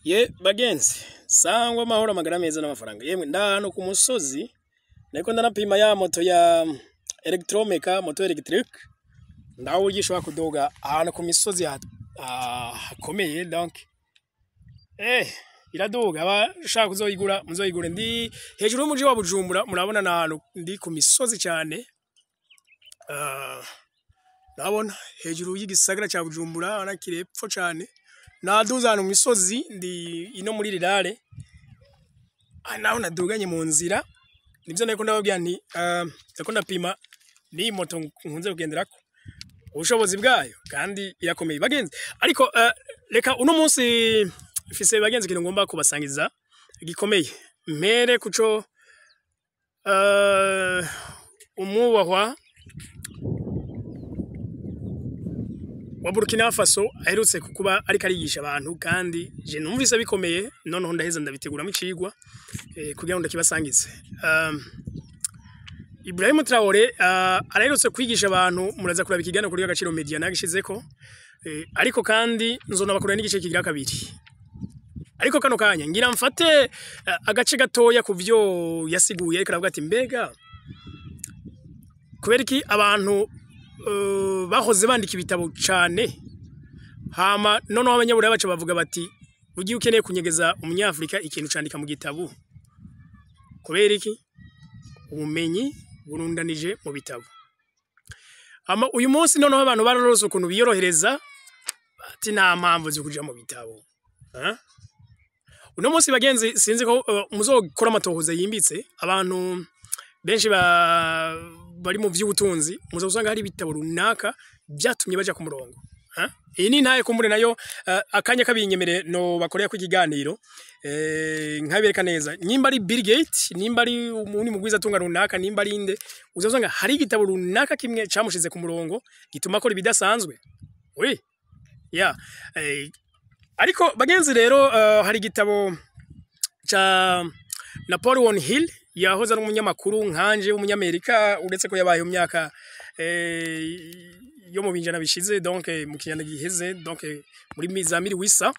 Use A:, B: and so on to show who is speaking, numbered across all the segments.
A: Ye bagenzi sangwa amahoro amagara meza n'amafaranga yemwe ndahano ku musozi nariko ndanapima ya moto ya electromeca moto electrique ndaho uburyo ishobora kuduga ahantu ku misozi hakomeye donc iraduga abashaka kuzoyigura muzoyigure. Ndi hejuru y'umuji wa Bujumbura, murabona n'ahantu ndi ku misozi cyane, ndabona hejuru y'igisagara ca Bujumbura nakiri epfo cyane, naduze ahantu mu misozi ndi ino muri rirare naho naduganye mu nzira. Nivyo nariko ndababwira nti ndiko ndapima n'iyi moto nkunze kugenderako ubushobozi bwayo kandi irakomeye bagenzi. Ariko reka uno munsi mfise bagenzi ikintu ngomba kubasangiza gikomeye, mpere kuco umwubahwa wa Burkina Faso aherutse kuba ariko arigisha abantu, kandi je numvise bikomeye, noneho ndaheza ndabiteguramo icigwa kugira ngo ndakibasangize. Ibrahim Traore araherutse kwigisha abantu, muraza kuraba ikiganiro kuri Agaciro Media nagishizeko, ariko kandi nzonabakorera n'igice kigira kabiri. Ariko kano kanya ngira mfate agace gatoya ku vyo yasiguye, ariko aravuga ati mbega kubera iki abantu bahoze bandika ibitabo cane, hama noneho abanyaburaya baca bavuga bati ugiye ukeneye kunyegeza umunyafrika ikintu candika mu gitabo, kubera iki ubumenyi burundanije mu bitabo. Hama uyu munsi noneho abantu bararose ukuntu biyorohereza ati nta mpamvu zo kuja mu bitabo. Uno munsi bagenzi sinzi ko muzokora amatohoza yimbitse, abantu benshi bari mu vy'ubutunzi muza usanga hari ibitabo runaka byatumye baja ku murongo. Iyi ni ntaye kumbure nayo akanya kabinyemere no bakorera ku ikiganiro nkabereka neza, nimba ari Bill Gates, nimba ari umuntu mugwiza tunga runaka, nimba ari inde, uzasanga hari igitabo runaka kimwe camushize ku murongo gituma akora ibidasanzwe. Oui. Yeah. Ariko bagenzi rero hari igitabo ca Napoleon Hill, yahoze ari umunyamakuru nkanje w'umunyamerika, uretse ko yabaye mu myaka yo mu binjana bishize, donc mu kinyana giheze, donc muri za 1800.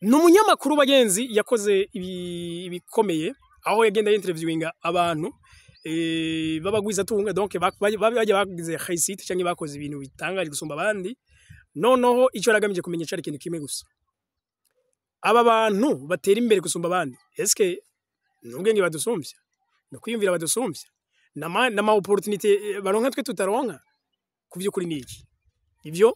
A: Ni umunyamakuru bagenzi yakoze ibikomeye, aho yagenda interviewinga abantu babagwiza tunga, donc bajya bagize réussite cyangwa bakoze ibintu bitangaje gusumba abandi. Noneho icyo yaragamije kumenya cari ikintu kimwe gusa: aba bantu batera imbere gusumba abandi, eske nubwenge badusumvya, no kwiyumvira badusumvya, nama opportunité baronka twe tutaronka, ku vy'ukuri ni iki? Ivyo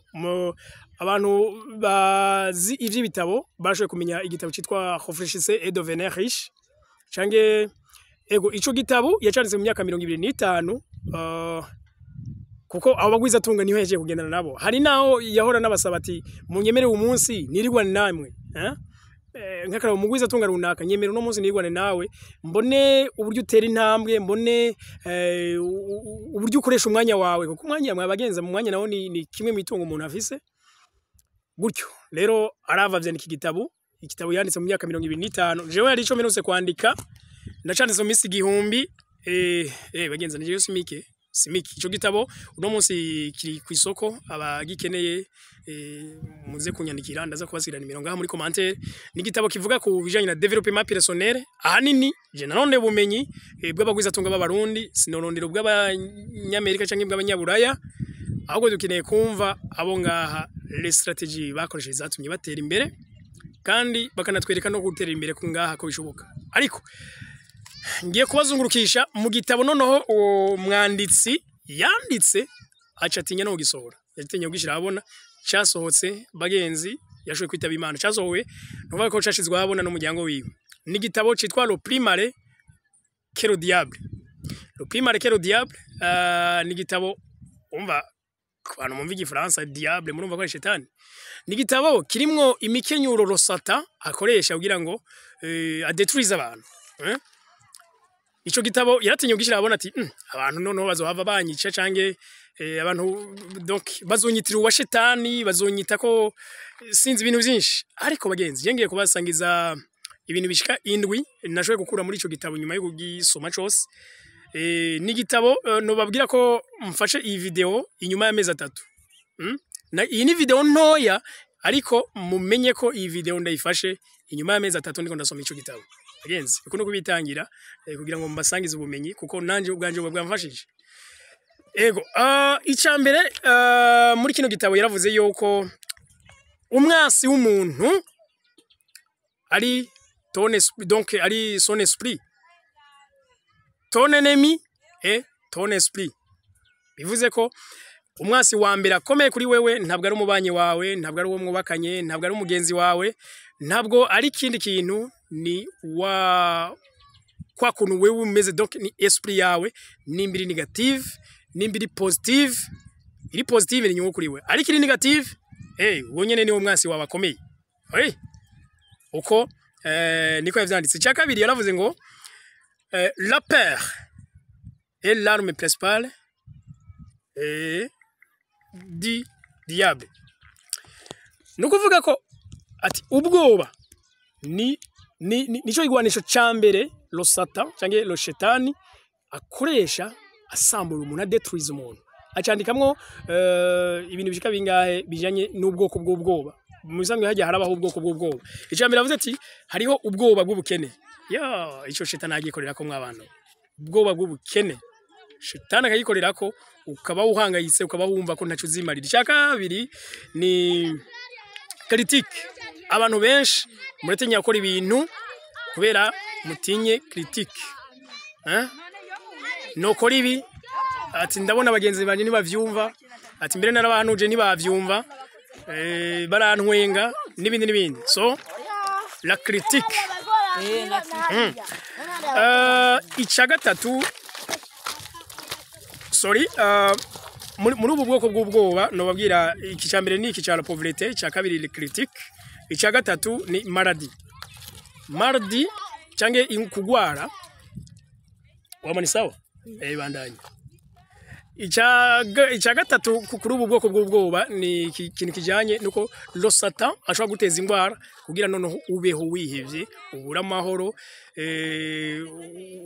A: abantu bazi ivy'ibitabo bashoboye kumenya igitabo citwa Réfléchissez et devenez riche, canke ego ico gitabo yacanditse mu myaka 25, kuko abo bagwiza tunga niho yagiye kugendana nabo. Hari naho yahora n'abasaba ati munyemere umunsi nirigwane namwe, nk'akarabo mugwiza tunga runaka, nyemere uno munsi nirigwane nawe, mbone uburyo utera intambwe, mbone uburyo ukoresha umwanya wawe, kuko umwanya mwabagenza mu mwanya nawo ni kimwe mu itungo umuntu afise. Gutyo rero arava vyandika igitabo, igitabo yanditse mu myaka 25. Jewe yari ico mperutse kwandika, ndacanditse mu minsi 1000. Bagenza nije simike simiki. Ico gitabo uno munsi kiri ku isoko, abagikeneye muze kunyandikira, ndaza kubasigira nimero ngaha muri commentaire. Ni igitabo kivuga ku bijanye na développement personnel, ahanini je nanone bumenyi bw'abagwiza tunga b'abarundi, sinorondero bw'abanyamerika canke bw'abanyaburaya, ahubwo dukeneye kumva abo ngaha les stratégies bakoresheje zatumye batera imbere, kandi bakanatwereka no gutera imbere ku ngaha ko bishoboka. Ariko ngiye kubazungurukisha mu gitabo noneho uwo mwanditsi yanditse aca atinya no kugisohora, yatinye kugishira ahabona. Casohotse bagenzi yashoboye kwitaba Imana, casohowe nuvuga ko cashizwe ahabona n'umuryango wiwe. Ni igitabo citwa Le Plus Malin que le Diable. Le Plus Malin que le Diable, ni igitabo umva ku bantu mumva igifaransa, diable murumva ko ari shetani. Ni igitabo kirimwo imikenyuro le Satan akoresha kugira ngo adetruise abantu. Ico gitabo yaratinye kugishira abona ati abantu noneho bazohava banyica, canke abantu donc bazonyitira uwa shetani, bazonyita ko sinzi ibintu byinshi. Ariko bagenzi je ngiye kubasangiza ibintu bishika 7 nashoboye gukura muri ico gitabo nyuma yo kugisoma cose. Ni igitabo nobabwira ko mfashe iyi video inyuma y'amezi 3. Na iyi ni video ntoya, Ariko mumenye ko iyi video ndayifashe inyuma y'amezi 3 ndiko ndasoma ico gitabo. Bagenzi, uko no kubitangira kugira ngo mbasangize ubumenyi, kuko nanje ubwanje buba bwamfashije. Ego, icya mbere muri kino gitabo yaravuze yuko umwasi w'umuntu ari ton esprit, donc ari son esprit. Ton ennemi est ton esprit. Bivuze ko umwasi wa mbere akomeye kuri wewe ntabwo ari umubanyi wawe, ntabwo ari uwo mwubakanye, ntabwo ari umugenzi wawe, ntabwo ari ikindi kintu, ni wa kwa kuntu wewe umeze, donc ni esprit yawe, nimba iri négative, nimba iri positive. Iri positive ni inyungu kuri we, ariko iri négative, uwo nyene niwo mwasi wawe akomeye. Hey, uko niko yavyanditse. Icya kabiri yaravuze ngo la peur est l'arme principale du diable. Ni ukuvuga ko ati ubwoba ni nico igwanisho ca mbere le Satan canke le shetani akoresha asambura umuntu, adetruiza umuntu. Acandikamwo ibintu bishika bingahe bijanye n'ubwoko bw'ubwoba. Mu bisanzwe hajya harabaho ubwoko bw'ubwoba. Icya mbere avuze ati hariho ubwoba bw'ubukene. Ya, ico shetani agikorera ko mw'abantu, ubwoba bw'ubukene shetani akagikorera ko, ukaba uhangayitse, ukaba wumva ko ntaco uzimarira. Icya kabiri ni critique. Abantu benshi muratinya gukora ibintu kubera mutinye critique. Eh? Nokora ibi, ati ndabona bagenzi banje ntibavyumva, ati mbere narabahanuje ntibavyumva, barantwenga n'ibindi n'ibindi. So la critique. Icya gatatu, sorry, muri ubu bwoko bw'ubwoba nobabwira, iki cya mbere ni iki cya la pauvreté, icya kabiri ni critique, icya gatatu ni maladie. Maladie cyangwa kugwara. Wama ni sawa, bandanye. Icya gatatu kuri ubu bwoko bw'ubwoba ni ikintu kijyanye nuko le Satan ashobora guteza indwara kugira noneho ubeho wihevye, ubure amahoro,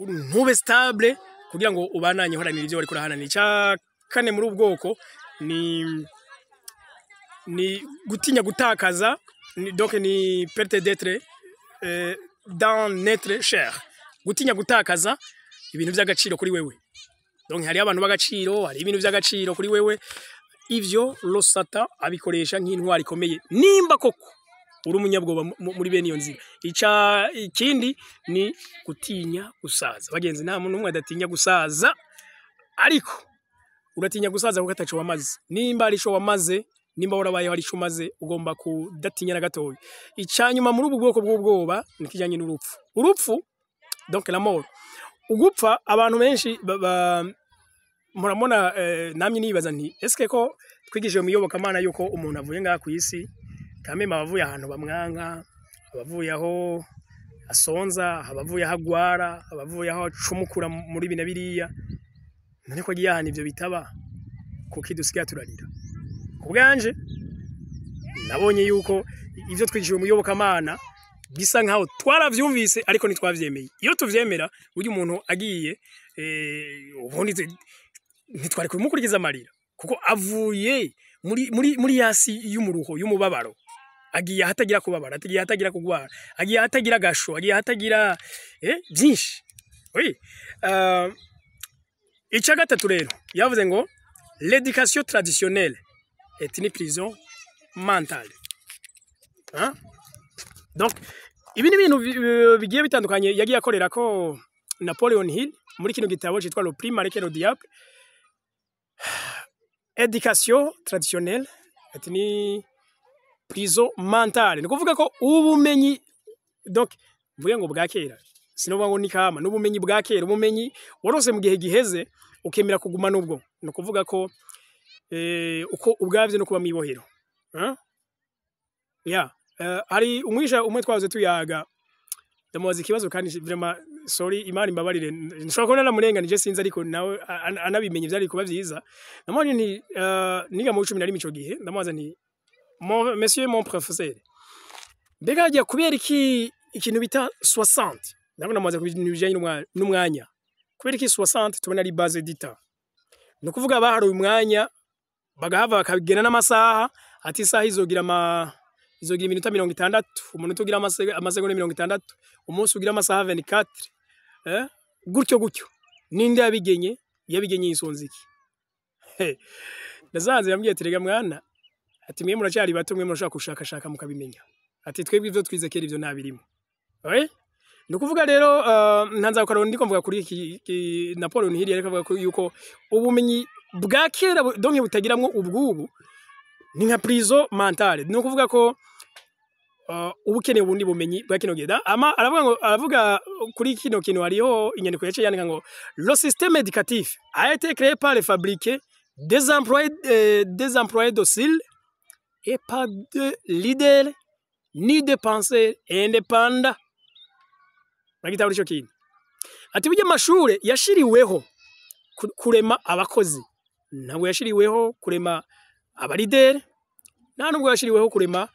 A: ntube stable, kugira ngo ubananye uharanira ibyo wariko uraharanira. Icya kane muri ubu bwoko ni gutinya gutakaza, donc ni perte d'être d'un être cher, gutinya gutakaza ibintu by'agaciro kuri wewe. Donc hari abantu b'agaciro, hari ibintu by'agaciro kuri wewe. Ivyo le Satan abikoresha nk'intwari ikomeye nimba koko uri umunyabwoba muri bene iyo nzira. Ica ikindi ni gutinya gusaza. Bagenzi, nta muntu n'umwe adatinya gusaza, ariko uratinya gusaza kuko ataco wamaze. Nimba ari ico wamaze, nimba warabayeho ari ico umaze, ugomba kudatinya na gatoya. Icanyuma muri ubu bwoko bw'ubwoba ni kijanye n'urupfu. Urupfu, donc la mort, ugupfa. Abantu benshi muramona, namye nibaza nti eske ko twigishije mu iyobokamana yuko umuntu avuye ngaha ku isi kameme abavuye ahantu bamwanka, abavuye aho asonza, abavuye aho agwara, abavuye aho acumukura muri ibi na biriya, none ko agiye ahantu ivyo bitaba, kuko dusigaye turarira? Ku bwanje nabonye yuko ivyo twigishije mu iyobokamana bisa nkaho twaravyumvise ariko ntitwavyemeye. Iyo tuvyemera, burya umuntu agiye, ubundi ntitwari kubimukurikiza amarira, kuko avuye muri yasi y'umuruho, y'umubabaro, agiye ahatagira kubabara, agiye ahatagira kugwara, agiye ahatagira agasho, agiye ahatagira byinshi. Oui. Icya gatatu rero yavuze ngo l'éducation traditionnelle est une prison mentale. Hein? Donc ibi ni ibintu bigiye bitandukanye yagiye akorera ko Napoleon Hill muri kino gitabo cyitwa Le Plus Malin que le Diable. Éducation traditionnelle est une prison mentale, ni kuvuga ko ubumenyi, donc mvuge ngo bwa kera, sinovuga ngo ni kama n'ubumenyi bwa kera, ubumenyi warose mu gihe giheze ukemera kuguma nubwo, ni ukuvuga ko uko ubwavyo no kuba mwibohero. Hein? Ya, hari umwisha umwe twahoze tuyaga, ndamubaza ikibazo kandi vraiment sorry, Imana imbabarire, nshobora kubona namurenganije, sinzi, ariko nawe anabimenye vyari kuba vyiza. Namubonye nti niga mu 11 ico gihe, ndamubaza nti: "Mon monsieur, mon professeur, mbega hagiye kubera iki ikintu bita 60?" Ndabona namubaza ku bintu bijanye n'umwanya, kubera iki 60 tubona ari base du temps? Ni ukuvuga baharuye umwanya bagahava bakabigena n'amasaha, ati isaha izogira ama izogira iminota 60, umunota ugira amasegonda 60, umunsi ugira amasaha 24, gutyo gutyo. Ninde yabigenye? Yabigenye yisunze iki? Ndasanze yambwiye ati: "Rega mwana," ati, "mwe muracyari bato, mwe murashaka gushakashaka mukabimenya," ati, "twebwe ivyo twize kera ivyo ntabirimo." Oui? Ni ukuvuga rero, ntanze akarorero, ndiko mvuga kuri iki Napoleon Hill yariko avuga ko yuko ubumenyi bwa kera donc butagiramwo ubwubu ni nka prison mentale. Ni ukuvuga ko uba ukeneye ubundi bumenyi bwa kino gihe. Ama aravuga ngo, aravuga kuri kino kintu, hariho inyandiko yaciye yandika ngo: "Le système éducatif a été créé par les fabriquer des employés dociles et pas de leaders ni de penseurs indépendants." Uragitahura ico kintu? Ati burya amashure yashiriweho kurema abakozi, ntabwo yashiriweho kurema abalideri, nta nubwo yashiriweho kurema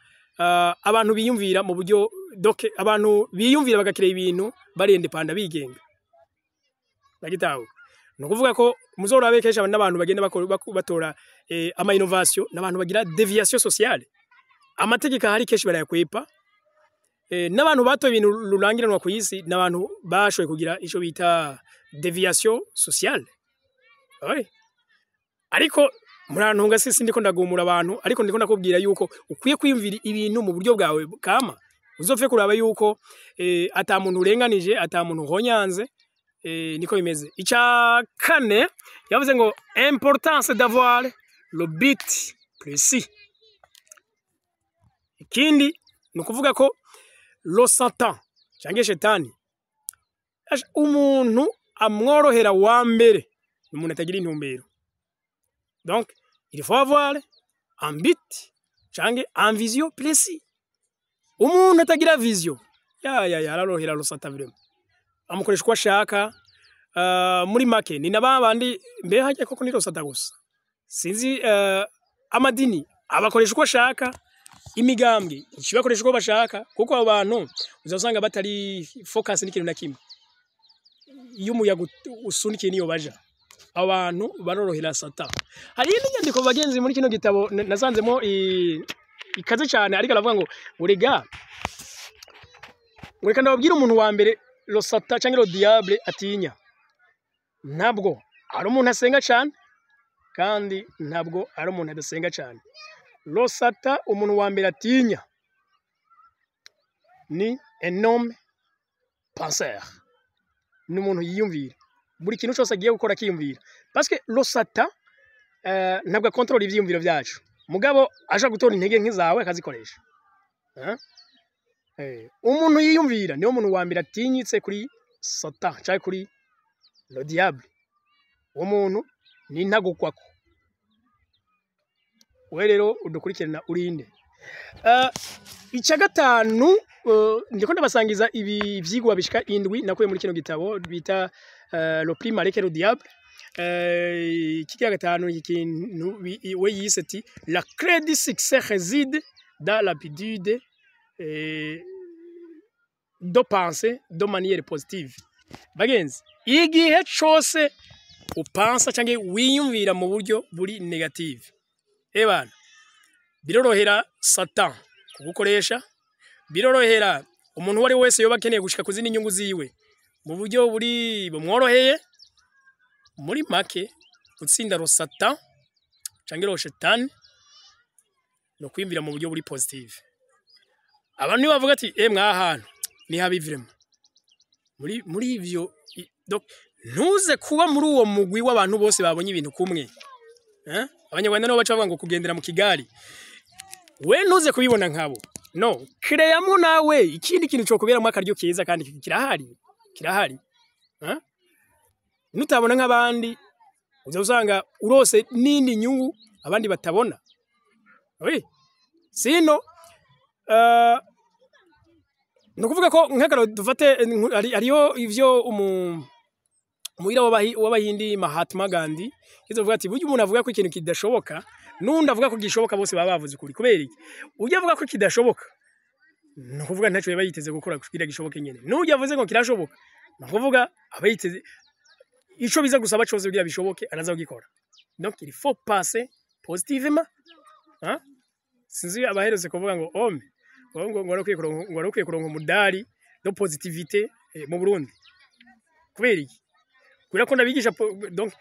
A: abantu biyumvira mu buryo, donc abantu biyumvira bagakira ibintu bari indépendants, bigenga. Uragitahura? Ni ukuvuga ko muzorabe kenshi n'abantu bagenda batora ama innovation n'abantu bagira déviation sociale. Amategeko ahari kenshi barayakwepa. N'abantu batoye ibintu rurangiranwa ku isi n'abantu bashoboye kugira ico bita déviation sociale. Oui. Ariko murantunga, sisi ndiko ndagumura abantu, ariko ndiko ndakubwira yuko ukwiye kwiyumvira ibintu mu buryo bwawe kama uzopfe kuraba yuko ata muntu urenganije, ata muntu uhonyanze. Niko bimeze. Ica kane yavuze ngo: "Importance d'avoir le but précis." Ikindi ni ukuvuga ko le Satan canke shetani, umuntu amworohera wa mbere ni umuntu atagira intumbero. Donc il faut avoir un but canke un vision précis. Umuntu atagira vision ya ya ya arorohera le Satan vraiment, amukoresha uko ashaka. Muri make ni na babandi mbe hajya koko ni le Satan gusa, sinzi, amadini abakoresha uko ashaka, imigambwe ikibakoresha uko bashaka, kuko abo bantu uzasanga batari focus n'ikintu na kimwe. Iyo umuyaga usunikiye niyo baja. Abo bantu barorohera Satan. Hari iyindi nyandiko, bagenzi, muri kino gitabo nasanzemo ikaze cyane, ariko aravuga ngo: "Urega, ngo reka ndababwire umuntu wa mbere le Satan cyangwa le diable atinya. Ntabwo ari umuntu asenga cyane, kandi ntabwo ari umuntu adasenga cyane. Le Satan umuntu wa mbere atinya ni un homme penseur, ni umuntu yiyumvira buri kintu cyose agiye gukora akiyumvira, parce que le Satan ntabwo akontorora ivyiyumviro byacu, mugabo ashobora gutora intege nk'izawe akazikoresha." Eh? Umuntu yiyumvira niwo muntu wa mbere atinyitse kuri Satan cyangwa kuri le diable. Uwo muntu ni ntagukwako. We rero udukurikirana, urinde. Icya gatanu, ndiko ndabasangiza ibi vyigwa bishika 7 nakuye muri kino gitabo bita Le plus malin que le diable. Ikigira gatanu, iki kintu we yise ati: "La clé du succès réside dans l'habitude de penser de manière positive." Bagenzi, igihe cose upansa cyangwa wiyumvira mu buryo buri négative, ebana, birorohera Satan kugukoresha, birorohera umuntu uwo ari we wese yoba akeneye gushika ku zindi nyungu ziwe mu buryo buri bumworoheye. Muri make, gutsinda le Satan cyangwa le shetani no kwiyumvira mu buryo buri positive. Abantu nibo bavuga ati: "Eh, mwahantu ni habi vraiment." Muri ivyo donc ntuze kuba muri uwo mugwi w'abantu bose babonye ibintu kumwe. Eh? Abanyarwanda nabo baca bavuga ngo kugendera mu kigali. We ntuze kubibona nkabo, no kreyamo nawe ikindi kintu cyo kuberamo akaryo keza, kandi kirahari, kirahari. Eh? Nutabona nk'abandi, uza usanga urose n'indi nyungu abandi batabona. Oui. Sino ni ukuvuga ko nk'akaro dufate, hariho ivyo umuhira w'abahindi Mahatma Gandhi yize avuga ati: "Burya umuntu avuga ko ikintu kidashoboka n'undi avuga ko gishoboka, bose baba bavuze ukuri." Kubera iki? Ujya avuga ko kidashoboka, ni ukuvuga ntacyo yaba yiteze gukora kugira gishoboke nyene. N'ujya avuze ngo kirashoboka, ni ukuvuga aba yiteze ico biza gusaba cose kugira bishoboke, araza kugikora. Donc il faut passer positivement, hein? Sinzi abaherutse kuvuga ngo homme Ngo wari ukwiye kuronka umudari de positivité mu Burundi. Kubera iki? Kubera ko ndabigisha donc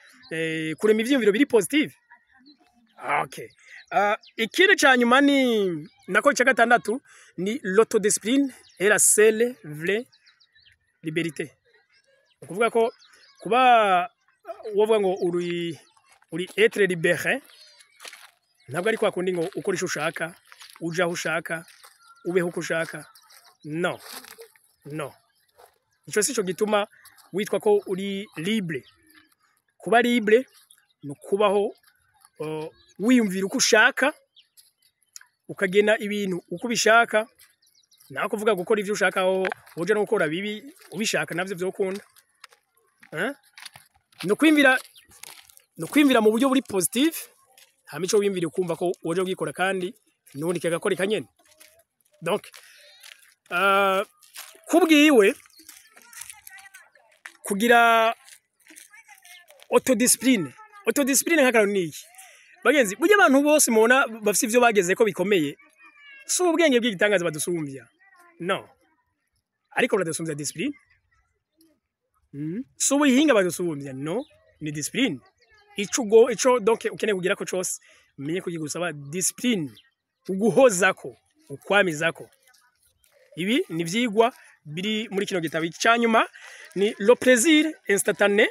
A: kurema ivyiyumviro biri positive. Okay. Ikindi ca nyuma ni nako ca gatandatu ni l'autodiscipline est la seule vraie liberté. Ni ukuvuga ko kuba wovuga ngo uri être libéré, ntabwo ari kwa kundi ngo ukora ico ushaka, uja aho ushaka, ubeho uko ushaka. No, no, ico sico gituma witwa ko uri libre. Kuba libre ni ukubaho wiyumvira uko ushaka, ukagena ibintu uko ubishaka. Naho kuvuga gukora ivyo ushaka, aho uja no gukora bibi ubishaka, navyo vyokunda, eh? Ni ukwiyumvira mu buryo buri positive, hama ico wiyumvira ukumva ko woja kugikora, kandi nubundi kigakora nyene. Donc kubwiwe, kugira autodiscipline nk'akararo ni iki, bagenzi? Burya abantu bose mubona bafise ivyo bageze ko bikomeye, si ubwenge bw'igitangaza badusumbya, no, ariko baradusumbya discipline. Si ubuhinga badusumbya, no, ni discipline. Ico donc ukeneye kugira ko cose, umenye ko kigusaba discipline, uguhozako, ukwamizako. Ibi ni ivyigwa biri muri kino gitabo. Icyanyuma ni le plaisir instantané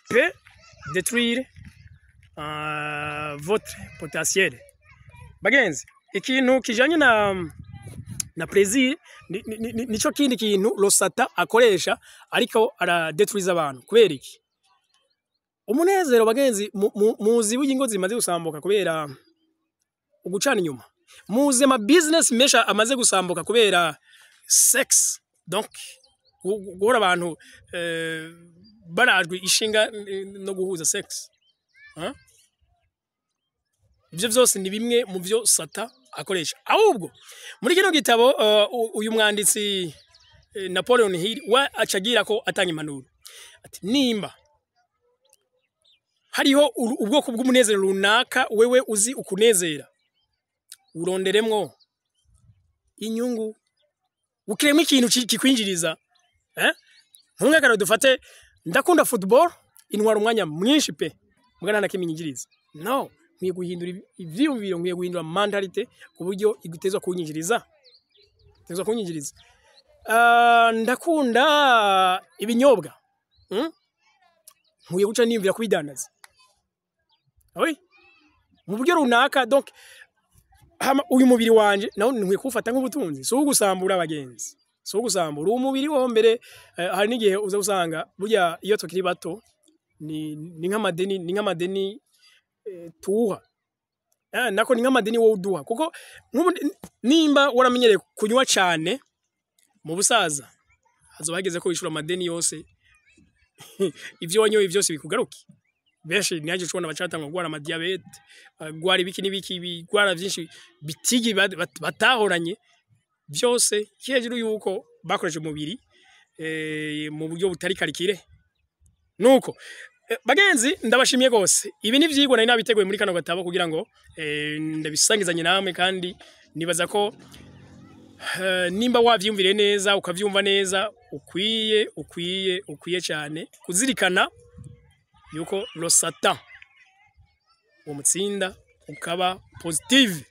A: peut détruire votre potentiel. Bagenzi, ikintu kijanye na plaisir nico kindi kintu le Satan akoresha ariko aradetruiza abantu. Kubera iki? Umunezero, bagenzi, muzi w'ingo zimaze gusambuka kubera ugucana inyuma, muzi ama business menshi amaze gusambuka kubera sex. Donc guhora abantu barajwe ishinga no guhuza sex, huh? Ivyo vyose ni bimwe mu vyo Satan akoresha. Ahubwo muri kino gitabo, uyu mwanditsi Napoleon Hill we acagira ko atanga impanuro ati: nimba hariho ubwoko bw'umunezero runaka wewe uzi ukunezera, uronderemwo inyungu, ukiremwo ikintu kikwinjiriza. Eh, nk'akaro dufate, ndakunda football, intwara umwanya mwinshi pe, mbwa nta kiminyinjiriza. No nkwiye guhindura ivyiyumviro, nkwiye guhindura mentalité ku buryo igutezwa kunyinjiriza. Ndakunda ibinyobwa, Nkwiye guca niyumvira kubidandaza, oui, mu buryo runaka. Donc hama uyu mubiri wanje nawo nkwiye kuwufata nk'ubutunzi, si uwugusambura, abagenzi, si uwugusambura uwo mubiri wo mbere. Hari n'igihe uza usanga burya iyo tukiri bato ni nk'amadeni tuwuha, nako ni nk'amadeni wowe uduha, kuko nk'ubu nimba waramenyereye kunywa cyane, mu busaza hazoba hageze ko wishura amadeni yose, ivyo wanyoye byose bikugaruke. Benshi nihaje ushobora bacatangwa gukora amadiabète, gwara ibiki n'ibiki, ibigwara vyinshi bitigi batahoranye byose, hejuru yuko bakoresha umubiri mu buryo butari karikire. Nuko bagenzi, ndabashimiye gose. Ibi ni vyigwa nari nabiteguye muri kano gatabo kugira ngo ndabisangizanye namwe, kandi nibaza ko nimba wavyumviriye neza, ukavyumva neza, ukwiye cyane kuzirikana yuko le Satan umutsinda ukaba positive,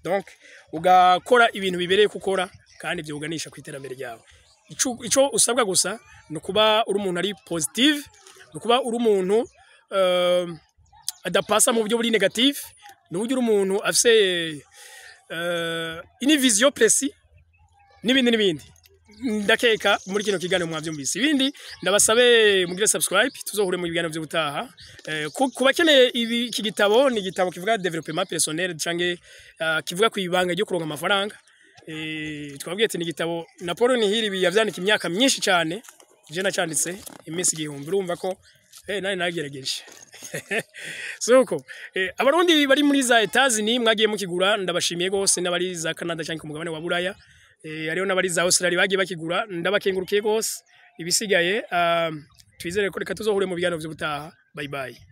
A: donc ugakora ibintu bibereye gukora kandi ibyo uganisha ku iterambere ryawe. Ico usabwa gusa ni ukuba uri umuntu ari positive, ni ukuba uri umuntu adapasa mu buryo buri négatif, ni uburyo uri umuntu afise une vision précise, n'ibindi n'ibindi. Ndakeka muri kino kiganiro mwavyumvise. Ibindi ndabasabe mugire subscribe, tuzohure mu biganiro by'ubutaha. Ku bakeneye ibi, iki gitabo ni igitabo kivuga développement personnel canke kivuga ku ibanga ryo kuronka amafaranga. Twabwiye ati ni igitabo Napoleon Hill ibi yavyandika imyaka myinshi cyane, je nacanditse iminsi 1000. Urumva ko nari nagerageje. Suko abarundi bari muri za Etats-Unis mwagiye mukigura, ndabashimiye gose, n'abari za Canada cyangwa ku mugabane wa Buraya, hariho n'abari za Australia bagiye bakigura, ndabakengurukiye gose. Ibisigaye twizere ko reka tuzohure mu biganiro by'ubutaha. Bye bye.